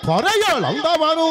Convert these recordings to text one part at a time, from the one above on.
ಪೊರೆಯಳಂದವನು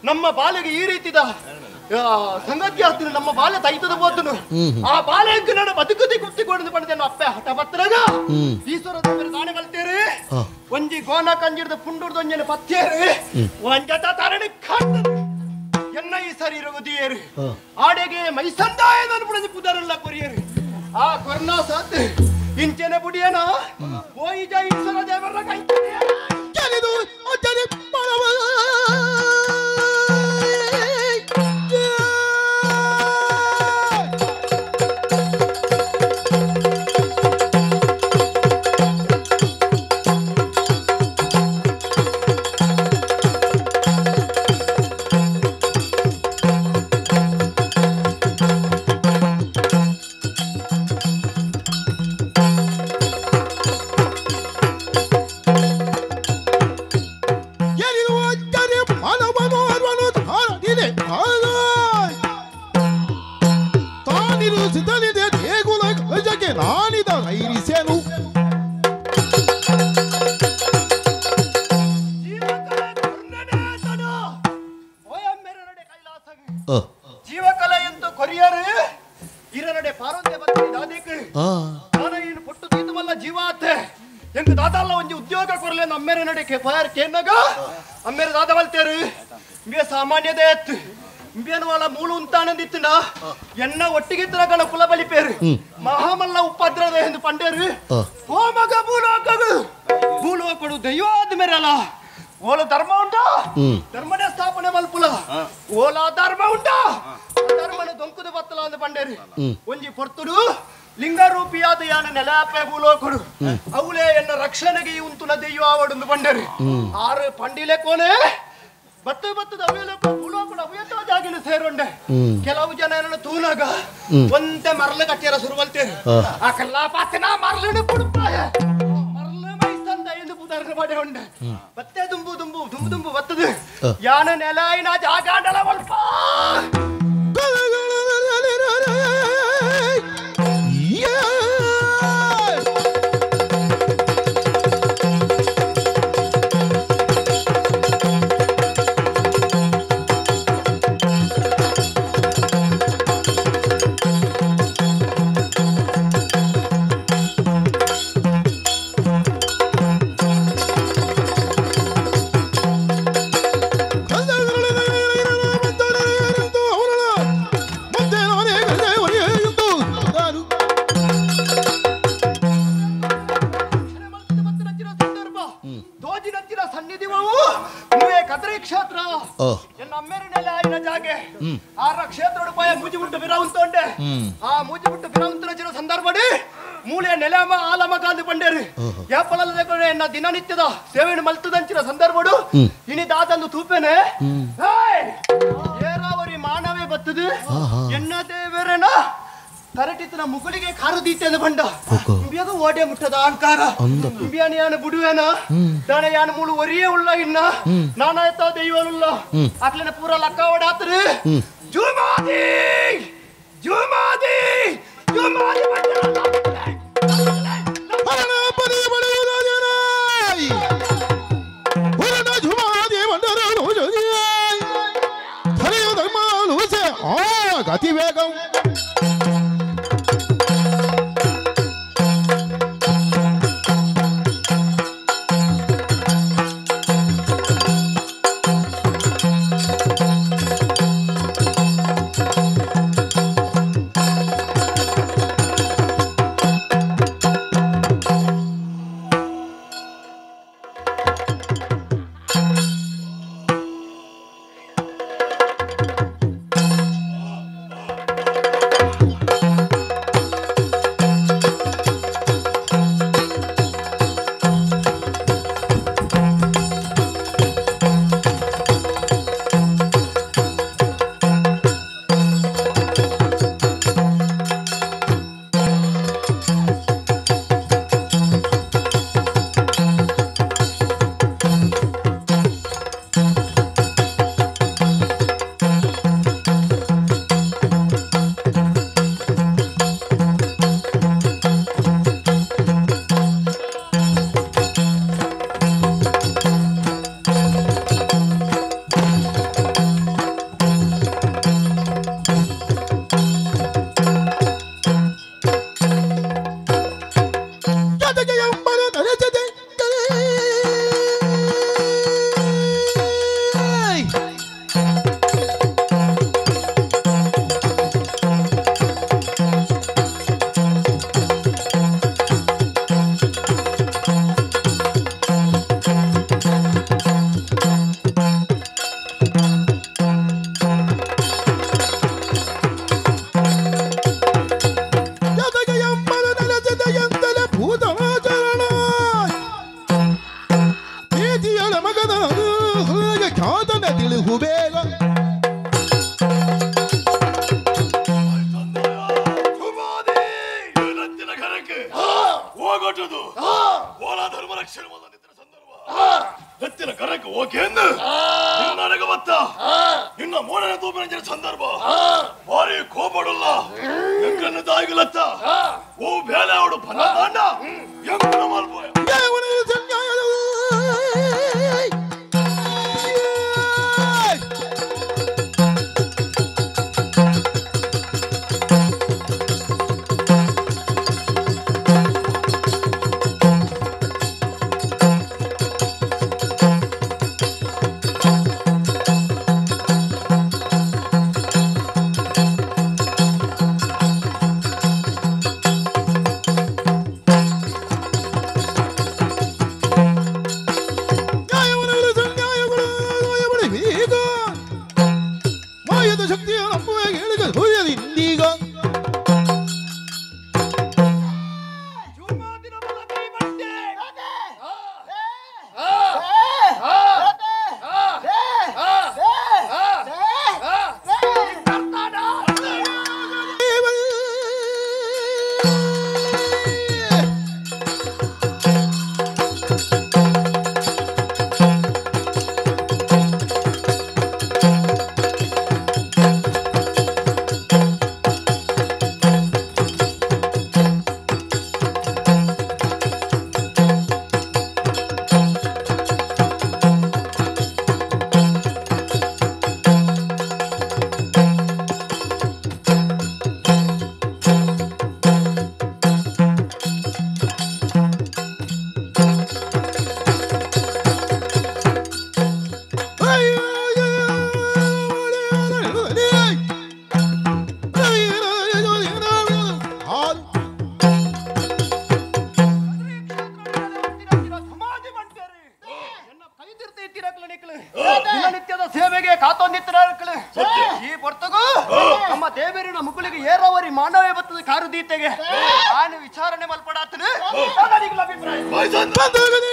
ನಮ್ಮ ಬಾಲಿಗೆ ಈ ರೀತಿದ ಸಂಗತಿ ಆಗ್ತೀನಿ ನಮ್ಮ ಬಾಲೆ ತೈತದ ಹೋದನು ಆ ಬಾಲೆ ನನ್ನ ಬದುಕುದಿ ಕುತ್ತಿಕೊಂಡು ಪಡೆದ ಅಪ್ಪೆ ಹಠ ಬತ್ತನಾಗ ಈಶ್ವರ ದೇವರು ದಾನೆ ಬಲ್ತೇರಿ ಒಂಜಿ ಗೋನ ಕಂಜಿಡ್ದ ಪುಂಡುರ್ದ ಒಂಜನ ಪತ್ತೇರಿ ಒಂಜತ ತರಣಿ ಕಾಣ್ತದೆ ಎನ್ನ ಈ ಸರಿ ಇರುವುದಿಯೇರಿ ಆಡೆಗೆ ಮೈಸಂದಾಯ ಅನ್ಪುಣಿ ಪುದರೆಲ್ಲ ಕೊರಿಯೇರಿ ಆ ಕೊರ್ನಾ ಸಾತ್ ಇಂಚೆನೆ ಬುಡಿಯನ ಹೋಯಿಜ ಈಶ್ವರ ದೇವರ ಕೈ ಜೀವಕಲೆ ಎಂದು ಕೊರಿಯರು ಇರನಡೆ ಪಾರಂದೆ ಬತ್ತಿ ದಾದಿಕ್ ನಾನು ಏನು ಪುಟ್ಟು ತೀತವಲ್ಲ ಜೀವಾತೆ ಎಂಕ್ ದಾದಲ್ಲ ಒಂಜಿ ಉದ್ಯೋಗ ಕೊರಲೆ ಅಮ್ಮೇರೆ ನಡೆ ಫಾಯರ್ ಕೇನಾಗ ಅಮ್ಮೇರೆ ದಾದ ಬಲ್ತೇರು ಇಂಬೆ ಸಾಮಾನ್ಯದೇ ಎತ್ತು ಇಂಬೇನು ವಾಳ ಮೂಲು ಉಂತಾನಂದಿತ್ತುಂಡ ಎನ್ನ ಒಟ್ಟಿಗೆ ತಿರಗಣ ಕುಲ ಬಲಿಪೇರು ಮಹಾಮಲ್ಲ ಉಪದ್ರದ ಎಂದು ಪಂಡೇರು ಓ ಮಗ ಭೂಲೋಕಗು ಭೂಲೋಕಡು ದೈವಾದ ಮೇರಲ್ಲ ಓಲ ಧರ್ಮ ಉಂಟಾ ಧರ್ಮದ ಸ್ಥಾಪನೆ ಮಲ್ಪುಲ ಓಲಾ ಧರ್ಮ ಉಂಟಾ ಧರ್ಮನ ದೊಂಕುದು ಬತ್ತಲ ಅಂದ ಪಂಡೇರು ಒಂಜಿ ಪೊರ್ತುಡು ಲಿಂಗರೂಪಿಯಾದ ಯಾನ ನೆಲಾಪೆ ಭೂಲೋಕಡು ಅವಲೇ ಎನ್ನ ರಕ್ಷಣೆಗೆ ಉಂತುನ ದೈವ ಆವಡುಂದು ಪಂಡೇರು ಆರು ಪಂಡಿಲೆ ಕೋನೆ ಬತ್ತು ಬತ್ತದ ಅವಿಯಲೋಕ ಭೂಲೋಕಡು ಅವಯತೋ ಜಾಗಿನ ಸೇರುಂಡೆ ಕೆಲವು ಜನ ಏನನ್ನ ತೂನಾಗ ಒಂದೇ ಮರಳು ಕಟ್ಟಿಯರ ಸುರುವಲ್ತೇರು ಆ ಕಲ್ಲಾ ಪಾತಿನ ಮರಳು ಪುಡುಪಾಯ ಉಂಡೆ ಬತ್ತೆ ದುಂಬು ದುಂಬು ದುಂಬು ದುಂಬು ಬತ್ತದು ಯಾನ ನೆಲಾಯಿನ ಜಾಗಾಂಡಲ ಒಲ್ಪ ಆ ಮೂಜಿಬಿಟ್ಟು ಬಿರಾವಂತನ ಸಂದರ್ಭಡಿ ಮೂಲೆ ನೆಲಮ ಆಲಮ ಗಾಂಧಿ ಪಂಡೇರು ಯಾಪಲಲ್ಲ ಎನ್ನ ದಿನನಿತ್ಯದ ಸೇವೆಯನ್ನು ಮಲ್ತದಂಚಿನ ಸಂದರ್ಭಡು ಇನಿ ದಾದಂದು ತೂಪೇನೆ ಏರಾವರಿ ಮಾನವೇ ಬತ್ತದು ಎನ್ನ ದೇವರನ ತರಟಿತನ ಮುಗುಳಿಗೆ ಕಾರು ದೀತೆಂದು ಬಂಡ ಇಂಬಿಯದು ಓಡೆ ಮುಟ್ಟದ ಅಹಂಕಾರ ಇಂಬಿಯಾನ ಯಾನ ಬುಡುವೇನ ದಾನ ಯಾನ ಮೂಳು ಒರಿಯೇ ಉಳ್ಳ ಇನ್ನ ನಾನಾಯ್ತ ದೈವನುಲ್ಲ ಅಕ್ಲಿನ ಪೂರ ಲಕ್ಕ ಓಡಾತ್ರು ಜುಮಾದಿ ಜುಮಾದಿ ಜುಮಾದಿ గతి వేగం ಹೋಗಟ್ಟದು ಓಲಾ ಧರ್ಮ ರಕ್ಷಣೆ ಮೊದಲಿದ್ದ ಸಂದರ್ಭ ಎತ್ತಿನ ಕರಕ್ಕೆ ಓಕೆಂದು ನಿನ್ನ ಬತ್ತ ನಿನ್ನ ಮೋಡನ ತೂಪಿನ ಸಂದರ್ಭ ಭಾರಿ ಕೋಪಡಲ್ಲ ಎಂಕನ್ನು ತಾಯಿಗಳತ್ತ ಓ ಬೇಲೆ ಅವಡು ಪನ್ನ ಎಂಕನ ಮಲ್ಪೋಯ ನಾನು ವಿಚಾರಣೆ ಮಲ್ಪಡಾತನು ಅಭಿಪ್ರಾಯ.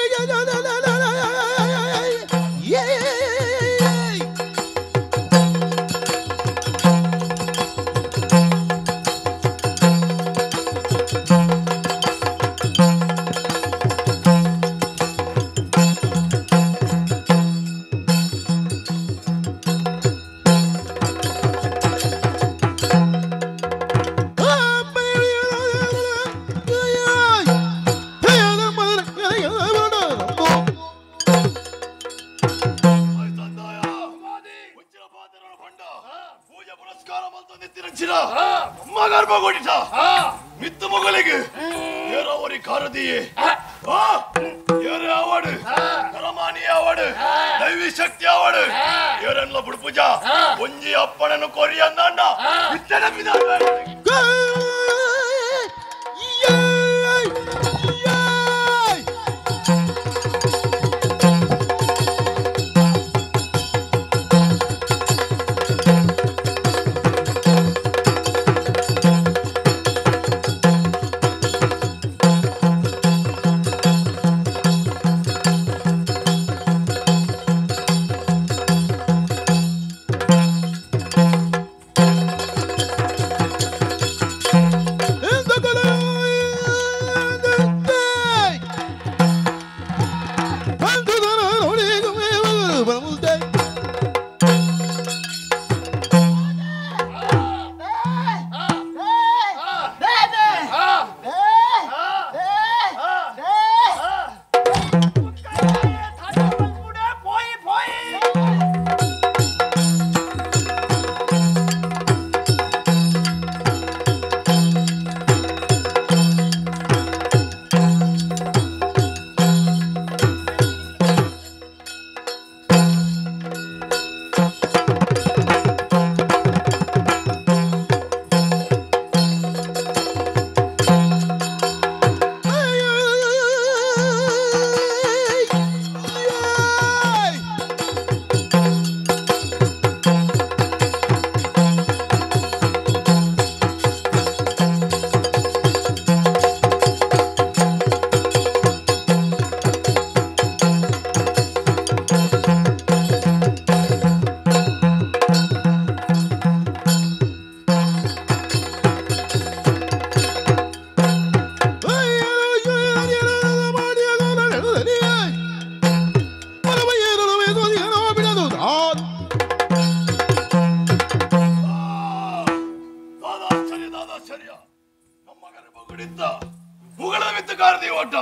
ಮುಗಳ ಮಿತ್ತು ಕಾರದಿ ಒಟ್ಟ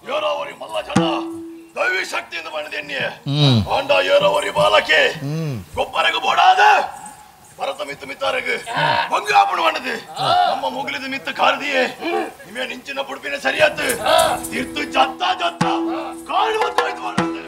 ಯೋರವರಿ ಮಲ್ಲ ಜನ ದೈವಿ ಶಕ್ತಿಯಿಂದ ಮಾಡಿದೆನ್ನಿ ಆಂಡ ಯೋರವರಿ ಬಾಲಕೆ ಗೊಬ್ಬರಗ ಬೋಡಾದ ಭರತ ಮಿತ್ತು ಮಿತ್ತಾರಗ ಬಂಗಾಪಣ ಮಾಡಿದೆ ನಮ್ಮ ಮುಗಿಲಿದ ಮಿತ್ತು ಕಾರದಿಯೇ ನಿಮೆ ನಿಂಚಿನ ಪುಡುಪಿನ ಸರಿಯಾತು ತೀರ್ತು ಜತ್ತ ಜತ್ತ ಕಾಡು ಬಂತು ಮಾಡುತ್ತೆ.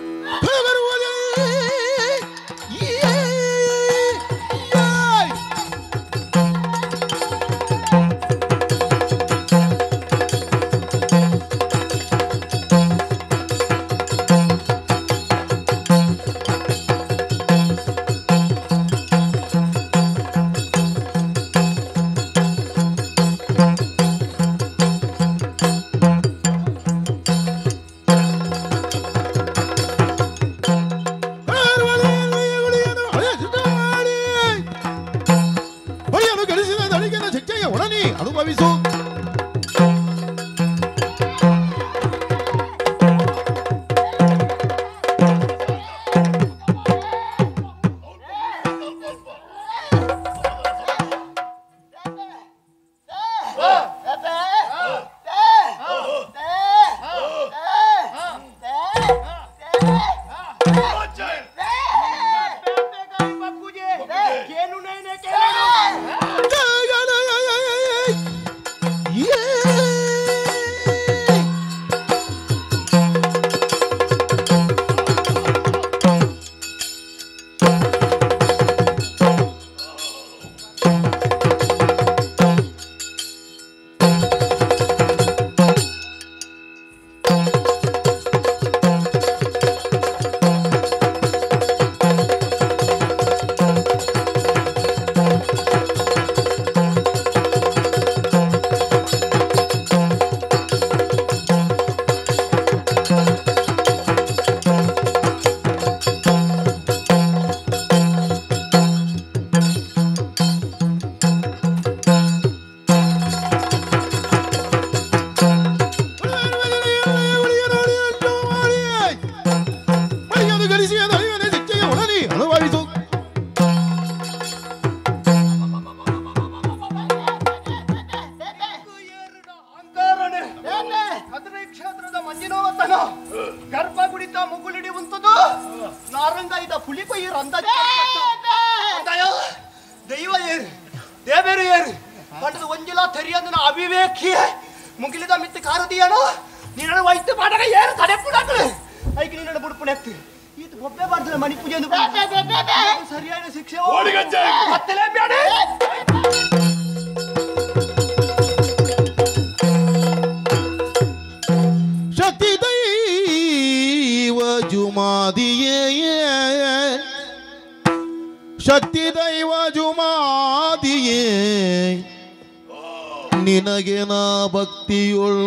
ನಿನಗೆ ನಾ ಭಕ್ತಿಯುಳ್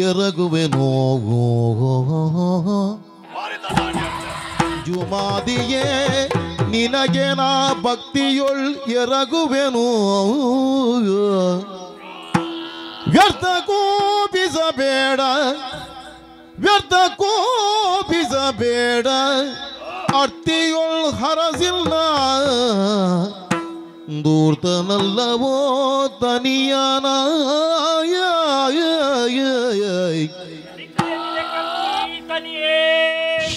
ಎರಗುವೆನೋ ಜುಮಾದಿಯೇ, ನಿನಗೆ ನಾ ಭಕ್ತಿಯುಳ್ ಎರಗುವೆನೋ. ವ್ಯರ್ಥ ಕೋಪಿಸಬೇಡ, ವ್ಯರ್ಥ ಕೋಪಿಸಬೇಡ, ಅರ್ತಿಯುಳ್ ಹರಸಿಲ್ಲ ದೂರ್ತನಲ್ಲವೋ ತನಿಯನ.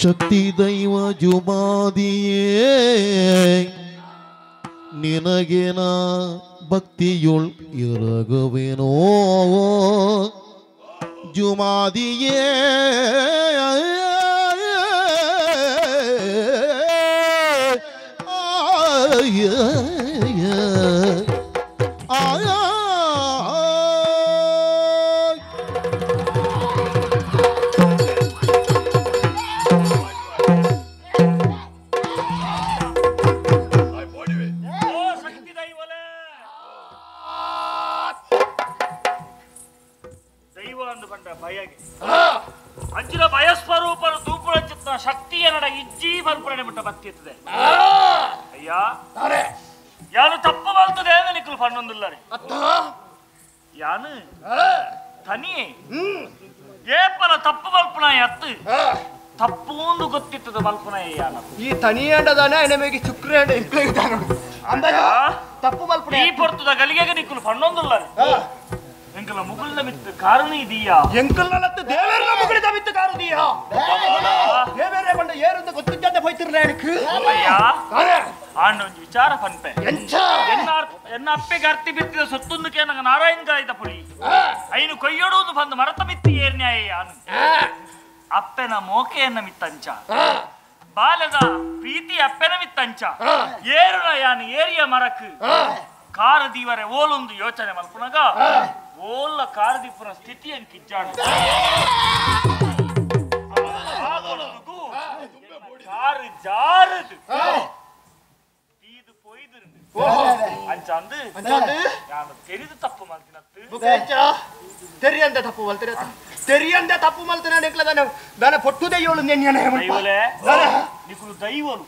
ಶಕ್ತಿ ದೈವ ಜುಮಾದಿಯೇ, ನಿನಗೆ ನಾ ಭಕ್ತಿಯುಳ್ ಎರಗುವೆನೋ ಜುಮಾದಿಯೇ. ಅಂಚಿನ ಭಯಸ್ವರೂಪರು ತೂಪುಳಂಚಿತ್ತ ಶಕ್ತಿಯ ನಡ ಇಜ್ಜಿ ಬರ್ಪಣೆ ಬಿಟ್ಟ ಭಕ್ತಿ ಇರ್ತದೆ. ಅಯ್ಯ ಯಾನು ತಪ್ಪು ಬಲ್ತದೆ ನಿಕ್ಕಲು ಪಣ್ಣೊಂದಿಲ್ಲರೆ ಯಾನು ತನಿಯೇ ಏಪಲ ತಪ್ಪು ಬಲ್ಪನ ಎತ್ತು ತಪ್ಪು ಒಂದು ಗೊತ್ತಿತ್ತದ ಬಲ್ಪನ ಯಾನ ಈ ತನಿಯಂಡದಾನೆ ಎನಮೆಗೆ ಚುಕ್ರೆ ಅಂದ ತಪ್ಪು ಬಲ್ಪನ ಈ ಪೊರ್ತುದ ಗಲಿಗೆಗೆ ನಿಕ್ಕಲು ಪಣ್ಣೊಂದಿಲ್ಲರೆ. ಎಂಕಲ ಮುಗುಲ್ನ ಮಿತ್ತು ಕಾರಣ ಇದೀಯಾ ಎಂಕಲ್ನಲತ್ತು ದೇವರನ ಮುಗುಳಿದ ಮಿತ್ತು ಕಾರುದೀಯಾ ದೇವರೇ ಬಂಡ ಏರಂದು ಗೊತ್ತಿದ್ದಂತೆ ಹೋಯ್ತಿರ್ಲ எனக்கு ಅಯ್ಯ ಆಂಡ ಒಂಜಿ ವಿಚಾರ ಪನ್ಪೆ ಎಂಚ ಎನ್ನ ಅಪ್ಪೆಗೆ ಅರ್ತಿ ಬಿತ್ತಿದ ಸೊತ್ತೊಂದು ನಂಗೆ ನಾರಾಯಣ ಗಾಯ್ದ ಪುಳಿ ಐನು ಕೊಯ್ಯೋಡುವುದು ಬಂದು ಮರತ ಮಿತ್ತಿ ಏರ್ನ್ಯಾಯ ಯಾನು ಅಪ್ಪೆನ ಮೋಕೆಯನ್ನ ಮಿತ್ತಂಚ ಬಾಲದ ಪ್ರೀತಿ ಅಪ್ಪೆನ ಮಿತ್ತಂಚ ಏರುನ ಯಾನು ಏರಿಯ ಮರಕ್ ಕಾರ ದೀವರೆ ಓಲೊಂದು ಯೋಚನೆ ಮಲ್ಪುನಗ ಓಲ್ಲ ಕಾರ ದೀಪನ ಸ್ಥಿತಿ ಅಂಕಿಜ್ಜಾಡು ಕಾರು ಜಾರದು ತೀದು ಪೊಯ್ದು ಅಂಚಂದು ಯಾನು ತೆರಿದು ತಪ್ಪು ಮಲ್ತಿನತ್ತು ತೆರಿಯಂದ ತಪ್ಪು ಮಲ್ತಿನ ತೆರಿಯಂದ ತಪ್ಪು ಮಲ್ತಿನ ನೆಕ್ಲ ದಾನ ಪೊಟ್ಟುದೇ ಏಳು ನೆನ್ಯನೆ ದೈವಲೇ ನಿಕುಲು ದೈವಲು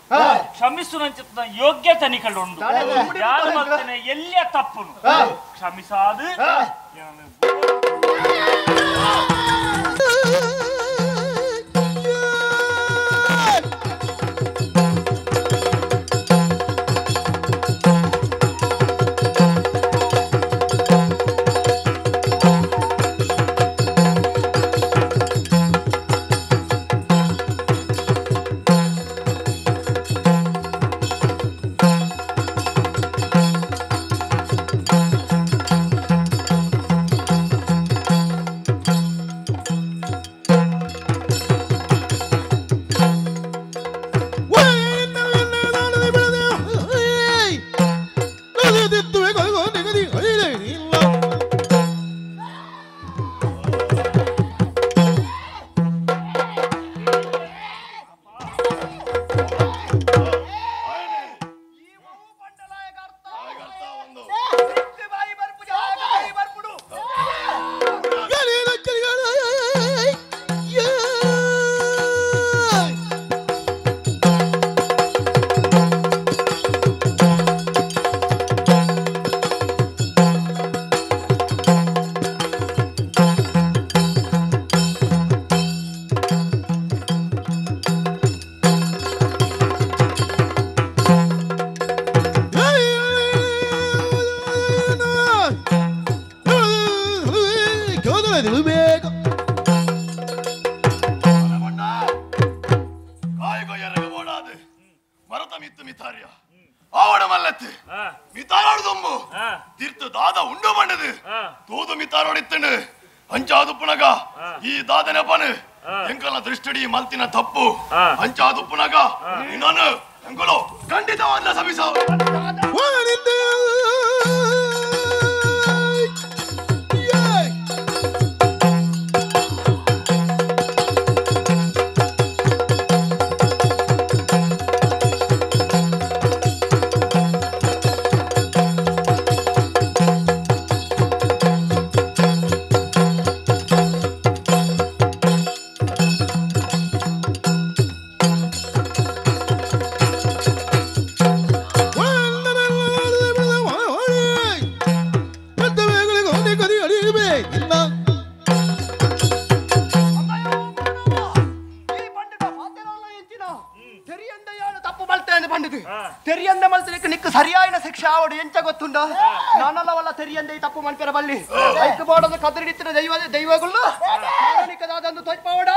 ಕ್ಷಮಿಸುನಂಚಿತ್ತ ಯೋಗ್ಯತೆ ನಿಕಲು ಉಂಡು ಯಾರು ಮಲ್ತಿನ ಎಲ್ಲಿಯ ತಪ್ಪುನು ಕ್ಷಮಿಸಾದು ಮಲ್ತಿನ ತಪ್ಪು ಅಂಚಾದುಪ್ಪುನಗ ನಾನು ಎಂಕುಲು ಖಂಡಿತವನ್ನ ಸಭಿಸವು ನಾನಲ್ಲವಲ್ಲ ತೆರಿಯಂದೆ ತಪ್ಪು ಮನ್ಪೆರ ಬಲ್ಲಿ ಐಕ್ ಬೋಡದ ಕದರಿಡಿತ್ತಿನ ದೈವ ದೈವಗಳು ಕಾರಣಿಕದಾದಂದು ತೋಯ್ಪಾವಡ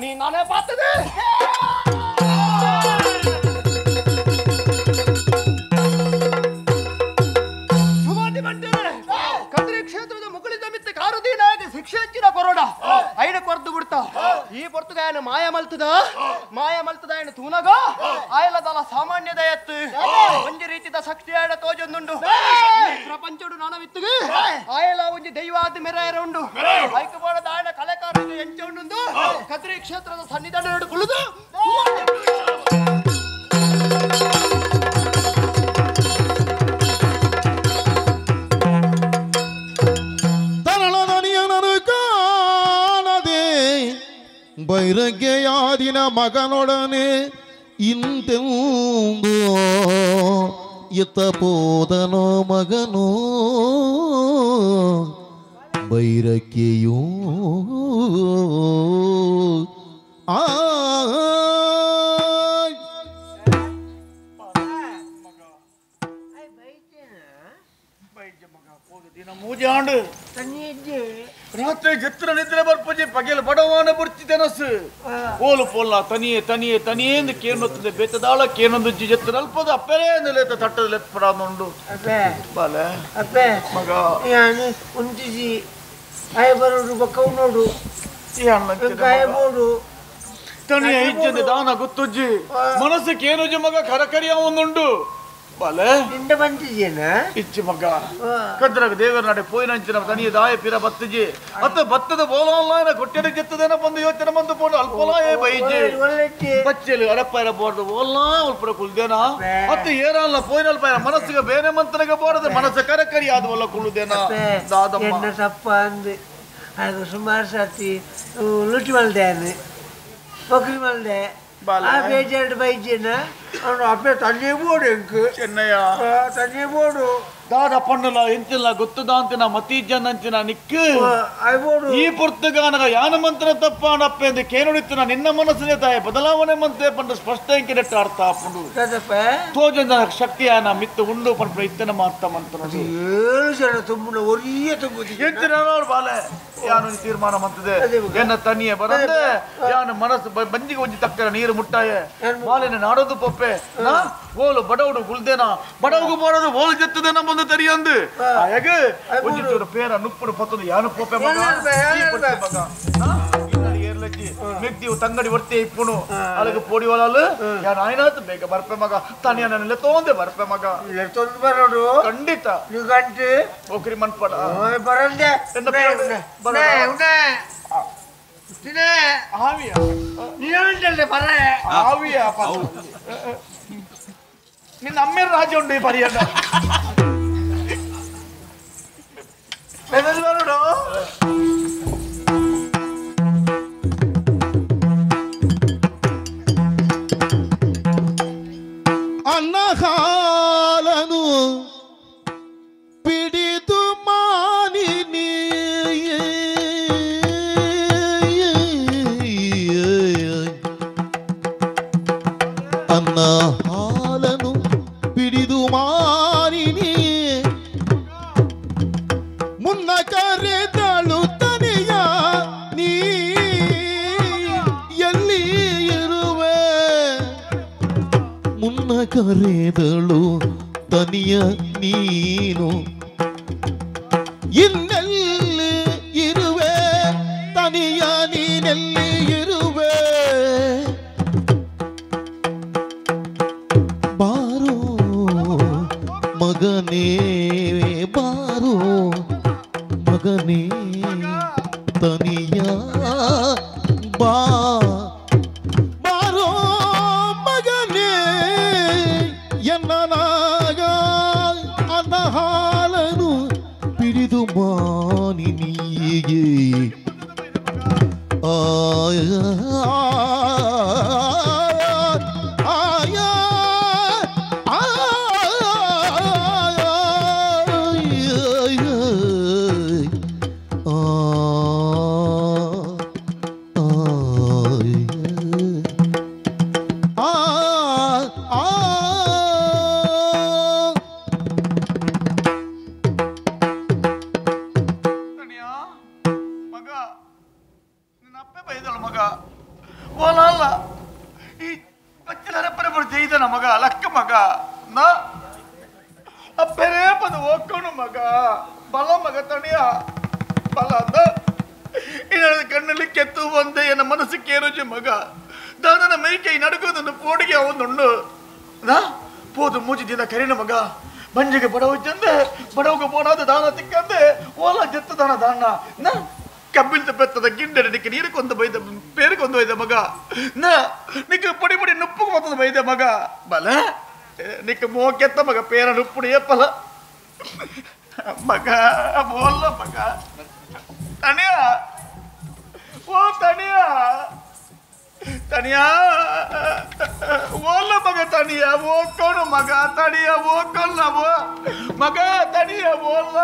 ನೀ ನಾನೇ ಪಾತದೆ ಸುಮಾದಿ ಬಂಟೇರೆ ಕದ್ರಿ ಕ್ಷೇತ್ರದ ಮುಗುಳಿದ ಮಿತ್ತ ಕಾರುದೀನಾಗಿ ಶಿಕ್ಷೆ ಹಚ್ಚಿನ ಕೊರೋಡ ಐನ ಕೊರ್ದು ಬಿಡ್ತ ಈ ಪೊರ್ತುಗ ఆయన ಮಾಯ ಮಲ್ತದ ಮಾಯ ಮಲ್ತದ ఆయన ತೂನಗ ಆಯಲದಲ ಸಾಮಾನ್ಯದ ಎತ್ತು ಒಂಜಿ ರೀತಿದ ಶಕ್ತಿ ಆಯಡ ತೋಜೊಂದುಂಡು ಪ್ರಪಂಚಡು ನಾನವಿತ್ತುಗೆ ಆಯಲ ಒಂಜಿ ದೈವಾದ ಮೆರೆಯರ ಉಂಡು ಐಕ ಬೋಡದ ಆಯನ ಕಲೆಕಾರ ಎಂಚ ಉಂಡು ಕದ್ರಿ ಕ್ಷೇತ್ರದ ಸನ್ನಿಧಾನ ಕುಳಿದು ಬೈರಗ್ಗೆಯಾದಿನ ಮಗನೊಡನೆ ಇಂತೆಂದು ಎತ್ತ ಪೋದನೋ ಮಗನೋ ಬೈರಕ್ಕೆಯೂ ಆ ಮೂಜಾಂಡು ಜತ್ರ ನಿದ್ರೆ ಬರ್ಪುಜಿ ಪಗೆಲ್ ಬಡವಾನ ಬುರ್ಚಿ ತೆನಸು ಓಲು ಪೋಲ್ಲ ತನಿಯೇ ತನಿಯೇ ತನಿಯೇ ಎಂದು ಕೇನೊತ್ತದೆ ಬೇತದಾಳ ಕೇನೊಂದು ಜತ್ರ ಅಲ್ಪದ ಅಪ್ಪರೇ ಲೇತ ತಟ್ಟದ ಲೆಪ್ಪಡಾನುಂಡು ಅಪ್ಪೆ ಬಾಲೆ ಅಪ್ಪೆ ಮಗ ಯಾನು ಉಂಟಿಜಿ ಆಯ ಬರೋಡು ಬಕ್ಕವು ನೋಡು ಕಾಯ ಬೋಡು ತನಿಯ ಇಜ್ಜಂದೆ ದಾನ ಗೊತ್ತುಜ್ಜಿ ಮನಸ್ಸು ಕೇನುಜಿ ಮಗ ಕರಕರಿಯ ಒಂದುಂಡು ಬಾಲೆ ನಿಂಡ ಬಂತಿಜೇನ ಇಚ್ಚಿ ಮಗ ಕದ್ರಾಗ ದೇವರ ನಡೆ ಪೋಯಿನಂಚಿನ ತನಿಯ ದಾಯ ಪಿರ ಬತ್ತಜಿ ಅತ್ತ ಬತ್ತದ ಬೋಲಾನ ಕೊಟ್ಟೆಡೆ ಜತ್ತದೇನ ಬಂದು ಯೋಚನೆ ಬಂದು ಪೋಡು ಅಲ್ಪಲಾಯೇ ಬೈಜಿ ಬಚ್ಚಲು ಅಡಪ್ಪಾಯರ ಬೋರ್ದು ಓಲ್ಲಾ ಉಲ್ಪರ ಕುಲ್ದೇನ ಅತ್ತ ಏರಲ್ಲ ಪೋಯಿನಲ್ಪಾಯರ ಮನಸ್ಸಿಗೆ ಬೇರೆ ಮಂತನಗ ಬೋಡದ ಮನಸ್ಸು ಕರಕರಿ ಆದವಲ್ಲ ಕುಳ್ಳುದೇನ ದಾದಮ್ಮ ಎನ್ನ ತಪ್ಪ ಅಂದು ಅದು ಸುಮಾರು ಸರ್ತಿ ಲುಟಿ ಮಲ್ದೆ ಬಕ್ರಿ ಮಲ್ದೆ ಆ ಬೇಜಾರು ಬೈಜೇನ ಅವನು ಅಪ್ಪೆ ತಣ್ಣೆ ಬೋಡು ಎಂಕ್ ಚೆನ್ನಯ್ಯ ತಣ್ಣೆ ಬೋಡು ದಾದ ಪಣ್ಣಲ ಎಂಚಿಲ್ಲ ಗೊತ್ತದಾಂತಿನ ಮತೀಜನಂಚಿನ ನಿಕ್ಕು ಈ ಪುರ್ತಗಾನಗ ಯಾನ ಮಂತ್ರ ತಪ್ಪಾಣ ಅಪ್ಪೆ ಎಂದು ಕೇನುಡಿತ್ತಿನ ನಿನ್ನ ಮನಸ್ಸಿನ ತಾಯಿ ಬದಲಾವಣೆ ಮಂತೆ ಪಂಡ ಸ್ಪಷ್ಟ ಎಂಕಿನೆಟ್ಟ ಅರ್ಥ ಆಪುಂಡು ತೋಜನ ಶಕ್ತಿಯಾನ ಮಿತ್ತು ಉಂಡು ಪಂಡ ಇತ್ತನ ಮಾರ್ತ ಮಂತ್ರ ಏಳು ಜನ ತುಂಬುನ ಒರಿಯ ತುಂಬುದಿ ಎಂಚಿನ ಬಾಲೆ ಯಾನು ತೀರ್ಮಾನ ಮಂತದೆ ಎನ್ನ ತನಿಯೆ ಬರಂದೆ ಯಾನು ಮನಸ್ಸು ಬಂಜಿಗೆ ಒಂಜಿ ತಕ್ಕರ ನೀರು ಮುಟ್ಟಾಯೆ ಬಾಲಿನ ನಾಡೋದು ಪೊಪ್ಪೆ ನಾ ಓಲು ಬಡವಡು ಗುಲ್ದೇನ ಬಡವಗು ಬೋಡೋದು ಓಲು ಜತ್ತದೇನ ಬಂದು ತೆರಿಯಂದು ಆಯಾಗ ಒಂಜಿ ಚೂರು ಪೇರ ನುಪ್ಪುಡು ಪತ್ತದು ಯಾನು ಪೊಪ್ಪೆ ಮಗ ಮಗ ಏರ್ಲಜ್ಜಿ ಮೆಗ್ದಿವು ತಂಗಡಿ ವರ್ತಿ ಇಪ್ಪುನು ಅಲಗ ಪೋಡಿ ಒಲಾಲು ಯಾನು ಆಯ್ನಾತು ಬೇಗ ಬರ್ಪೆ ಮಗ ತನಿಯ ನನ್ನೆಲ್ಲ ತೋಂದೆ ಬರ್ಪೆ ಮಗ ತೊಂದು ಬರೋಡು ಖಂಡಿತ ನೀವು ಗಂಟೆ ಓಕ್ರಿ ಮನ್ಪಡ ಬರಂದೆ ನಿನ್ನ ಅಮ್ಮೇರ ರಾಜ್ಯ ಉಂಡು ಈ ಪರಿಯಣ್ಣ ಬರೋಡು ಅನ್ನಹಾಲನು ಪಿಡಿದು ಮಾನಿನಿ ಅನ್ನ ಹಾಲನು ಪಿಡಿದು ಮಾನಿನಿ ಮುನ್ನ ಕರೆದಳು ತನೆಯ ನೀ ಎಲ್ಲಿ ಇರುವೆ ಮುನ್ನ ಕರೆದಳು ತನಿಯ ನೀನು ಇನ್ನೆಲ್ಲಿ ಇರುವೆ ತನಿಯ ನೀನೆಲ್ಲಿ ಇರುವೆ ಬಾರೋ ಮಗನೇ ಬಾರೋ ಮಗನೇ ತನಿಯ ಬಾ ಬಾರೋ ಮಗನೇ ಎನ್ನನಾಗ ಅನ್ನಹಾಲನು ಪಿಡಿದು ಮಾನಿನಿಗೆ ಆಯ ಆಯ ಮಗ ಲಕ್ಕ ಮಗ ನಾ ಅಪ್ಪರೇ ಪದ ಓಕೋನು ಮಗ ಬಲ ಮಗ ತಣಿಯ ಬಲ ಅಂದ ಕಣ್ಣಲ್ಲಿ ಕೆತ್ತು ಬಂದೆ ಎನ್ನ ಮನಸ್ಸು ಕೇರುಜಿ ಮಗ ದಾದನ ಮೈಕೈ ನಡುಗೋದನ್ನು ಪೋಡಿಗೆ ಅವನುಂಡು ನಾ ಪೋದು ಮೂಜಿ ದಿನ ಕರಿನ ಮಗ ಬಂಜಿಗೆ ಬಡವ ಚಂದೆ ಬಡವಗೆ ಬೋನಾದ ದಾನ ತಿಕ್ಕಂದೆ ಓಲಾ ಜತ್ತ ದಾನ ದಾನ ನಾ ಕಬ್ಬಿಲ್ದ ಬೆತ್ತದ ಗಿಂಡೆ ನಿಕ್ಕೆ ನೀರು ಕೊಂದು ಬೈದ ಪೇರು ಕೊಂದು ಬೈದ ಮಗ ನಾ ನಿಕ್ಕ ಪೊಡಿ ಪೊಡಿ ನುಪ್ಪು ಬತ್ತದ ಬೈದ ಮಗ ಬಲ ನಿಕ್ಕ ಮೋಕೆತ್ತ ಮಗ ಪೇರ ನುಪ್ಪುಡಿ ಏಪಲ ಮಗ ಬೋಲ್ಲ ಮಗ ತಣಿಯ ಓ ತಣಿಯ ತಣಿಯ ಓಲ್ಲ ಮಗ ತಣಿಯ ಓಕೋನು ಮಗ ತಣಿಯ ಓಕೊಲ್ಲ ಓ ಮಗ ತಣಿಯ ಓಲ್ಲ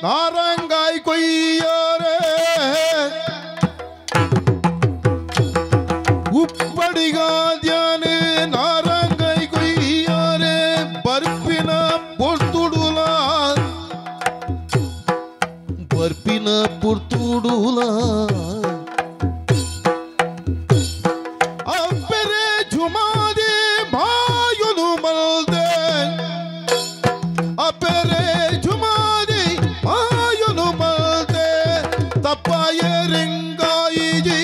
ನಾರಂಗಾಯ್ ಕೊಯ್ಯಾರೆ ಉಪ್ಪಡಿಗಾದ್ಯಾನೆ ನಾರಂಗಾಯ್ ಕೊಯ್ಯಾರೆ ಬರ್ಪಿನ ಪೊರ್ತುಡುಲ ಬರ್ಪಿನ ಪೊರ್ತುಡುಲ ಅಪ್ಪರೆ ಜುಮಾದೆ ಮಾಯುನು ಮಲ್ದೆ ಅಪ್ಪರೆ ಜುಮಾದೆ ಮಾಯುನು ಮಲ್ದೆ ತಪ್ಪಾಯ ರಿಂಗಾಯಿಜಿ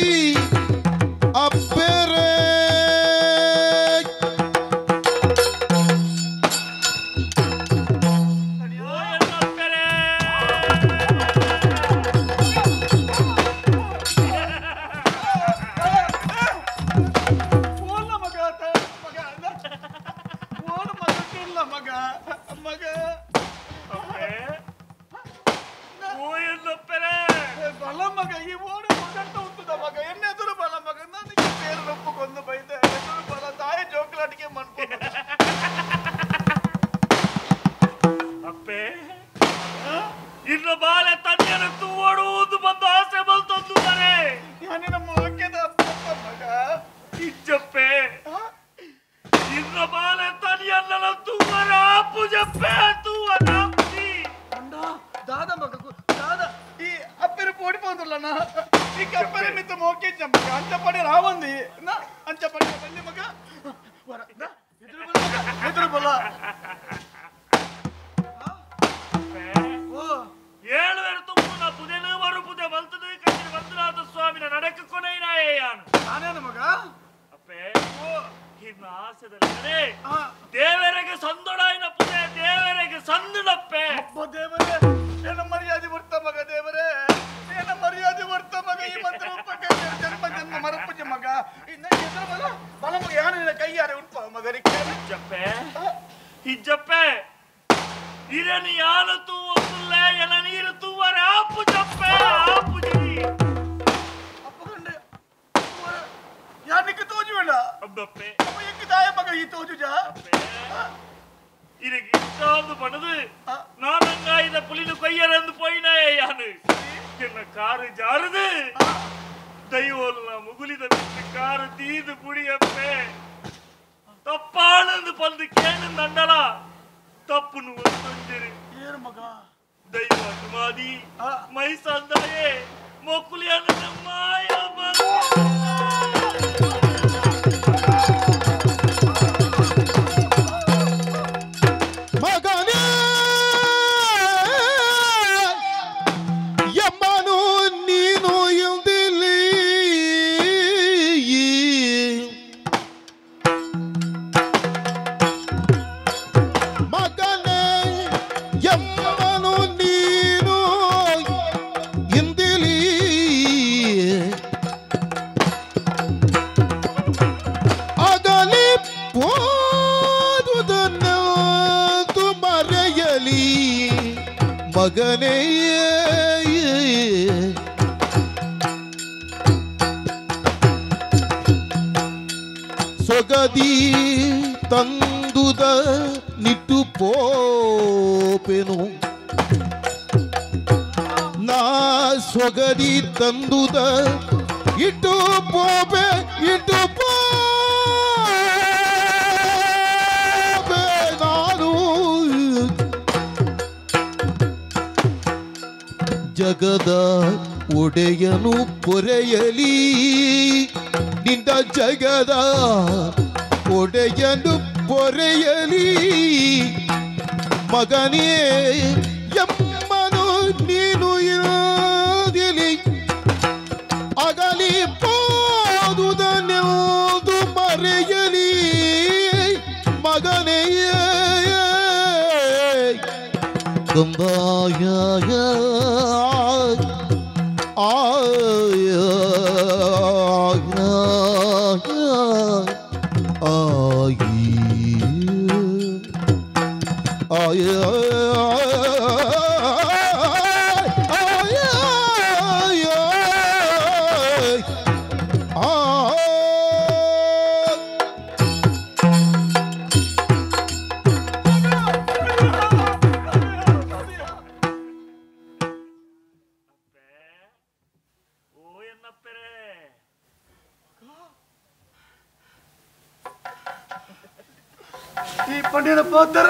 ಅಪ್ಪರೆ ಮಗನೇ ಸೊಗದಿ ತಂದುದ ನಿಟ್ಟು ಪೋಪೆನು ನಾ ಸೊಗದಿ ತಂದುದ ಇಟ್ಟು ಪೋಪೆ ಇಟ್ಟು ಪೋಪೆ ನಾನು ಜಗದ ಒಡೆಯನು ಪೊರೆಯಲಿ ನಿಂದ ಜಗದ ಒಡೆಯನು ಪೊರೆಯಲಿ ಮಗನೇ ಎಮ್ಮನು ನೀನು ಇರಲಿ ಅಗಲಿ ಪೋದುದನೆಂದು ಮರೆಯಲಿ ಮಗನೇ ಕಂದಾಯ ಆಯ ಈ ಪಂಡಿನ ಪಾತ್ರ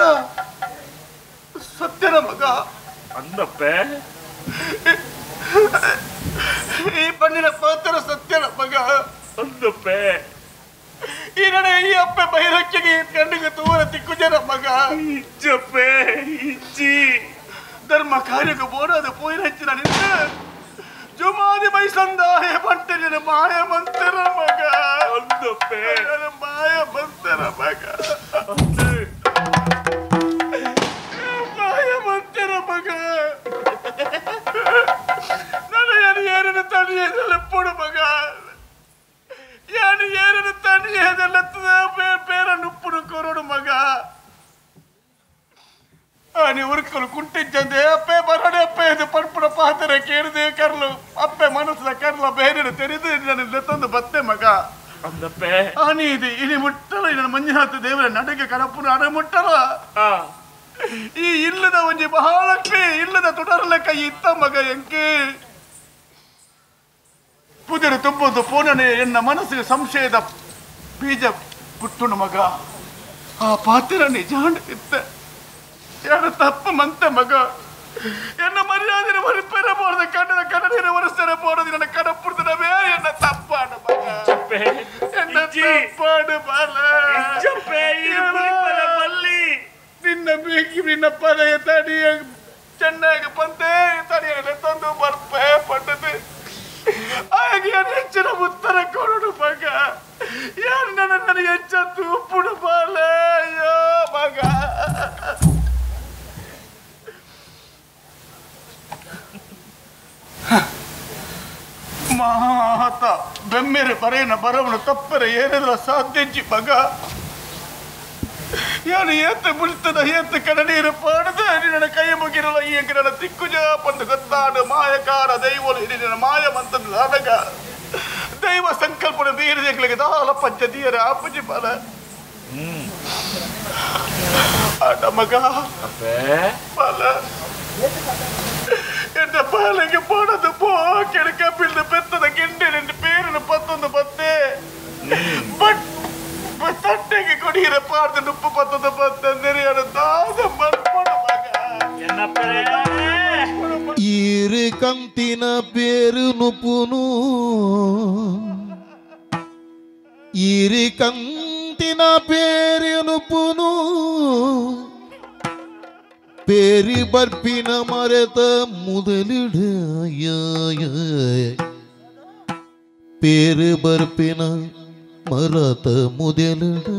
ಸತ್ಯನ ಮಗ ಅಂದಪ್ಪೆ ಈ ಪಂಡಿನ ಪಾತ್ರ ಸತ್ಯನ ಮಗ ಅಂದಪ್ಪೆ ಈ ನಡೆ ಈ ಅಪ್ಪೆ ಬಹಿರಕ್ಕೆಗೆ ಕಣ್ಣಿಗೆ ತೂರ ತಿಕ್ಕು ಜನ ಮಗ ಇಜ್ಜಪ್ಪೆ ಇಜ್ಜಿ ಧರ್ಮ ಕಾರ್ಯಕ್ಕೆ ಬೋಡಾದ ಪೋಯಿನ ನಿನ್ನ ಜುಮಾದಿ ಬೈಸಂದಾಯ ಬಂಟೆ ಮಾಯ ಮಂತರ ಮಗ ಅಂದಪ್ಪೆ ಮಾಯ ಮಂತರ ಮಗ ಮಾಯ ಮಂತರ ಮಗ ನನ್ನ ಏರಿನ ತಣಿಯದಲ್ಲ ಪೊಡು ಮಗ ಯಾನು ಏರಿನ ತಣಿಯದಲ್ಲ పేరనుప్పుడు కొరడు ಮಗ అని ఉరుకులు కుంటించండి అప్పే బరడే అప్పే ಇದು ಪಡ್ಪುಡ ಪಾತ್ರೆ ಕೇಳಿದೆ ಕರ್ಲು ಅಪ್ಪೆ ಮನಸ್ಸಿನ ಕರ್ಲ ಬೇರೆ ತೆರೆದು ನನ್ನ ತಂದು ಬತ್ತೆ ಮಗ ಅಂದಪ್ಪೆ ಆನಿ ಇದು ಇನಿ ಮುಟ್ಟಲ ನನ್ನ ಮಂಜುನಾಥ ದೇವರ ನಡುಗೆ ಕಡಪುನ ಅಡ ಮುಟ್ಟಲ ಈ ಇಲ್ಲದ ಒಂಜಿ ಮಹಾಲಕ್ಷ್ಮಿ ಇಲ್ಲದ ತುಡರಲೆಕ್ಕ ಇತ್ತ ಮಗ ಎಂಕೆ ಪುದಿರು ತುಂಬುದು ಪೂರ್ಣನೆ ಎನ್ನ ಮನಸ್ಸಿಗೆ ಸಂಶಯದ ಬೀಜ ಪುಟ್ಟುನು ಮಗ ಆ ಪಾತ್ರ ನಿಜ ಇತ್ತ ಯಾರು ತಪ್ಪು ಮಂತೆ ಮಗ ಎನ್ನ ಮರ್ಯಾದೆ ಪೆರ ಬೋಡದ ಕಣ್ಣದ ಕಣ್ಣೀರು ಒರೆಸ್ತಾರೆ ಬೋಡದು ನನ್ನ ಕಡಪುಡ್ದವೇ ಎನ್ನ ತಪ್ಪಾಡು ಮಗ ಎನ್ನ ತಪ್ಪಾಡು ಬಾಲ ನಿನ್ನ ಬೇಕಿ ನಿನ್ನ ಪದೆಯ ತಡಿಯ ಚೆನ್ನಾಗಿ ಬಂತೆ ತಡಿಯಲೆ ತಂದು ಬರ್ಪೆ ಪಟ್ಟದು ಹಾಗೆ ಹೆಚ್ಚಿನ ಉತ್ತರ ಕೊರಡು ಮಗ ಯಾರು ನನ್ನ ಹೆಚ್ಚ ತೂಪುಡು ಬಾಲ ಅಯ್ಯೋ ಮಗ ಮಾತ ಬೆಮ್ಮೆರೆ ಬರೇನ ಬರವನು ತಪ್ಪರೆ ಏನೆಲ್ಲ ಸಾಧ್ಯಂಚಿ ಮಗ ಯಾರು ಏತ ಮುಳ್ತದ ಏತ ಕಡನೀರು ಪಾಡದ ನಿನ್ನ ಕೈ ಮುಗಿರಲ್ಲ ಈ ನನ್ನ ತಿಕ್ಕುಜ ಪಂದು ಗೊತ್ತಾಡು ಮಾಯಕಾರ ದೈವಲು ನಿನ್ನ ಮಾಯ ಮಂತದ ನಾಟಕ ದೈವ ಸಂಕಲ್ಪನ ಬೀರದೆಗಳಿಗೆ ದಾಲ ಪಂಚದೀಯರ ಆಪುಜಿ ಬಲ ಆಡ ಮಗ ಬಲ ಎನ್ನ ಪಾಲಿಗೆ ಪೋಡದು ಪೋ ಕೆಳಕ ಬಿಲ್ದು ಬೆತ್ತದ ಗಿಂಡೆ ನಿನ್ನ ಪೇರಿನ ಪತ್ತೊಂದು ಬತ್ತೆ ಬಟ್ ತಟ್ಟೆಗೆ ಕೊಡಿಯಿರ ಪಾಡ್ದು ನುಪ್ಪು ಪತ್ತೊಂದು ಬತ್ತೆ ದಾದ ಮರ್ಪಡು ಮಗ ಈರು ಕಂತಿನ ಪೇರು ನುಪ್ಪುನು ಈರು ಕಂತಿನ ಪೇರು ನುಪ್ಪುನು பேரி பர்பின மரத முதலிடு பேரு பர்பின மரத முதலிடு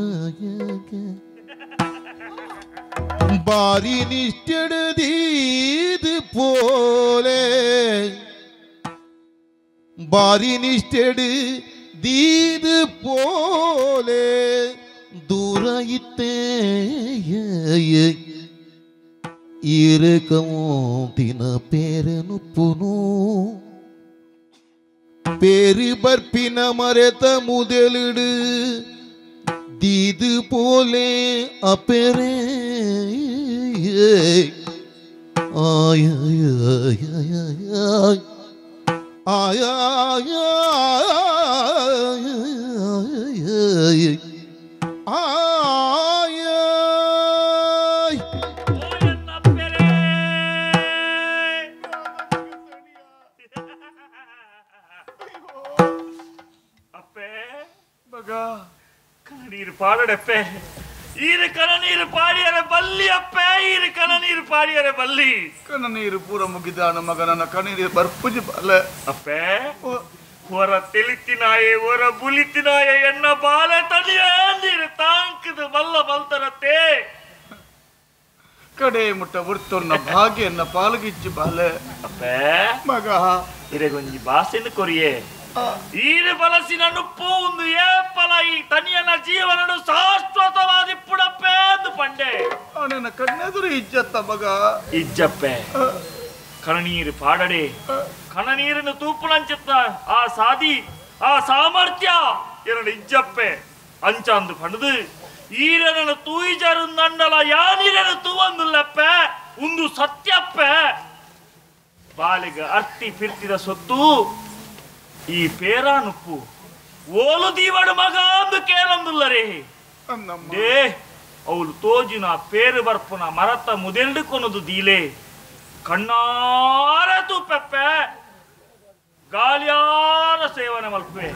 பாரி நிஷ்டெடுதீது போலே பாரி நிஷ்டெடு தீது போலே தூராயித்தே ಇರಕಂತಿನ ಪೇರನುಪ್ಪುನು பேரு பர்பின மரத முதலிடு தீது போலே அப்பேரே ஆய ஆய ஆய ಕಣನೀರು ಪಾಡಡಪ್ಪೆ ಈರು ಕಣನೀರು ಪಾಡಿಯರೆ ಬಲ್ಲಿ ಅಪ್ಪೆ ಈರು ಕಣನೀರು ಪಾಡಿಯರೆ ಬಲ್ಲಿ ಕಣ್ಣನೀರು ಪೂರ ಮುಗಿದಾನ ಮಗ ನನ್ನ ಕಣ್ಣೀರು ಬರ್ಪುಜಿ ಬಲ್ಲ ಅಪ್ಪೆ ಹೊರ ತಿಳಿತಿನಾಯೆ ಹೊರ ಬುಲಿತಿನಾಯೆ ಎನ್ನ ಬಾಲ ತಣಿಯೇ ನೀರು ತಾಂಕದು ಬಲ್ಲ ಬಲ್ತರತ್ತೆ ಕಡೆ ಮುಟ್ಟ ವರ್ತೊನ್ನ ಭಾಗ್ಯನ್ನ ಪಾಲಗಿಚ್ಚಿ ಬಾಲೆ ಅಪ್ಪೆ ಮಗ ಇರೆಗೊಂಜಿ ಬಾಸೆನು ಕೊರಿಯೆ ಈರು ಬಲಸಿನ ನುಪ್ಪು ಒಂದು ಏಪಲ ಈ ತನಿಯನ ಜೀವನನು ಶಾಶ್ವತವಾದಿ ಪುಡಪ್ಪೆ ಎಂದು ಪಂಡೆ ಅವನನ್ನ ಕಣ್ಣೆದುರು ಇಜ್ಜತ್ತ ಮಗ ಇಜ್ಜಪ್ಪೆ ಕಣನೀರು ಪಾಡಡೆ ಕಣನೀರನ್ನು ತೂಪುನಂಚಿತ್ತ ಆ ಸಾದಿ ಆ ಸಾಮರ್ಥ್ಯ ಎರಡು ಇಜ್ಜಪ್ಪೆ ಅಂಚಾಂದು ಪಂಡದು ಈರನನ್ನು ತೂಯಿಜರು ನಂಡಲ ಯಾನೀರನ್ನು ತೂವಂದುಲ್ಲಪ್ಪೆ ಒಂದು ಸತ್ಯಪ್ಪೆ ಬಾಲಿಗ ಅರ್ತಿ ಫಿರ್ತಿದ ಸೊತ್ತು ಈ ಪೇರಾನುಪ್ಪು ಓಲು ದೀವಡು ಮಗ ಅಂದು ಕೇಳಂದುಲ್ಲರೇ they ಅವಳು ತೋಜಿನ ಪೇರು ಬರ್ಪುನ ಮರತ ಮುದೆಲ್ಡು ಕೊನದು ದೀಲೆ ಕಣ್ಣಾರ ತೂಪೆಪ್ಪೆ ಗಾಲಿಯಾರ ಸೇವನೆ ಮಲ್ಪೆ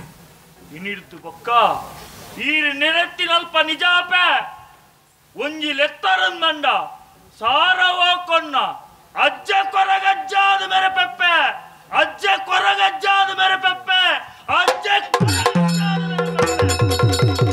ಇನ್ನಿಡ್ತು ಬೊಕ್ಕ ಈರು ನಿರತ್ತಿನಲ್ಪ ನಿಜಾಪೆ ಒಂಜಿ ಲೆತ್ತರಂದಂಡ ಸಾರವೋ ಕೊನ್ನ ಅಜ್ಜ ಕೊರಗಜ್ಜಾದ ಮೇರೆ ಪೆಪ್ಪೆ ಅಜ್ಜ ಕೊರಗಜ್ಜಾದ ಮೇರೆ ಪೆಪ್ಪೆ ಅಜ್ಜ ಕೊರಗಜ್ಜಾದ ಮೇರೆ ಪೆಪ್ಪೆ.